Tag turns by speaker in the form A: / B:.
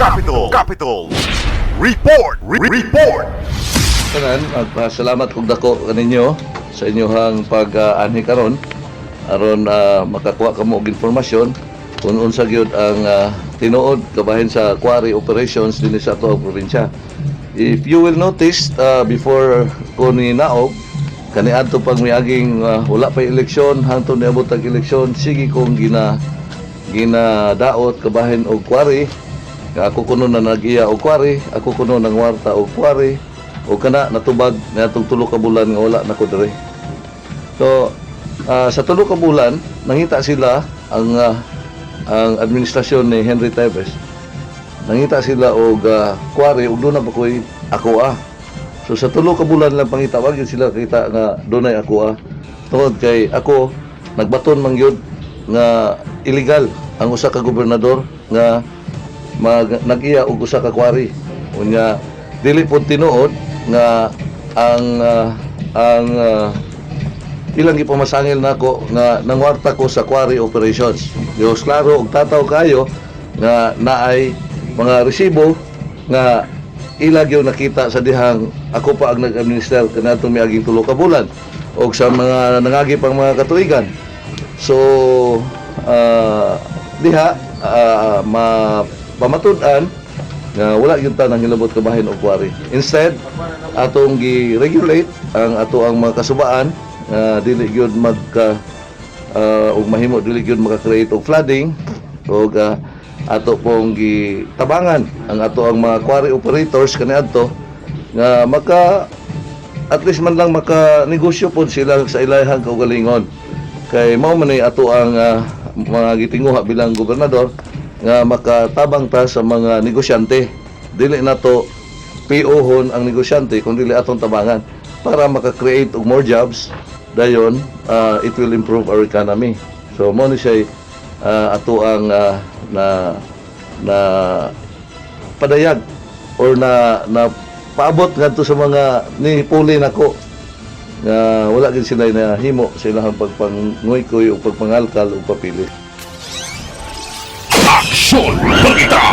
A: Capital. Capital. Report. Report.
B: Tanan, magpasalamat kog dako kaninyo sa inyong pag-anhi karon aron makakuha kamo og informasyon kung unsa gyud ang tinuod kabahin sa quarry operations dinhi sa ato ang probinsya. If you will notice, before ko ni naog kaniadto pang miaging wala pa eleksyon hangtod niabot ang eleksyon, sige kong ginadaot kabahin og quarry, nga ako kuno na nag-iya og quarry, ako kuno nangwarta og quarry, o kana natubag niadtong 3 ka bulan nga wala na ko diri. So sa 3 ka bulan nangita sila ang administrasyon ni Henry Teves, nangita sila og quarry ug doon na pa ko'y ako ah. So sa 3 ka bulan lang pangita, wag yun sila kita nga dunay ako ah. Tungod kay ako nagbaton man gyud nga illegal ang usa ka gobernador nga nag-iya og usa ka quarry. Unya dili pud tinuod nga ang ilang gipamasangil nako nga nangwarta ko sa quarry operations. Dios klaro og tataw kayo nga naay mga resibo nga ila gyud nakita sa dihang ako pa ang nag-administer kanatong miaging 3 ka bulan og sa mga nangagi pang mga katuigan. So diha mapamatud-an nga wala gyud ta nang hilabot kabahin og quarry. Instead, atong gi-regulate ang ato ang mga kasubaan nga dili gyud magka og mahimo dili gyud maka-create og flooding og ato pong gitabangan ang ato ang mga quarry operators kaniadto nga maka at least man lang maka negosyo pod sila sa ilahang kaugalingon, kay mao man ni ato ang mga gitinguha bilang gobernador nga makatabang ta sa mga negosyante. Dili nato PO-hon ang negosyante kung dili atong tabangan para maka-create og more jobs. Dayon it will improve our economy. So mo ni siya ato ang na na padayag or na na paabot ngadto sa mga ni puli nako nga wala gid sila na himo sa ilang pagpanguykoy o pagpangalkal o papili.
A: Aksyon Balita.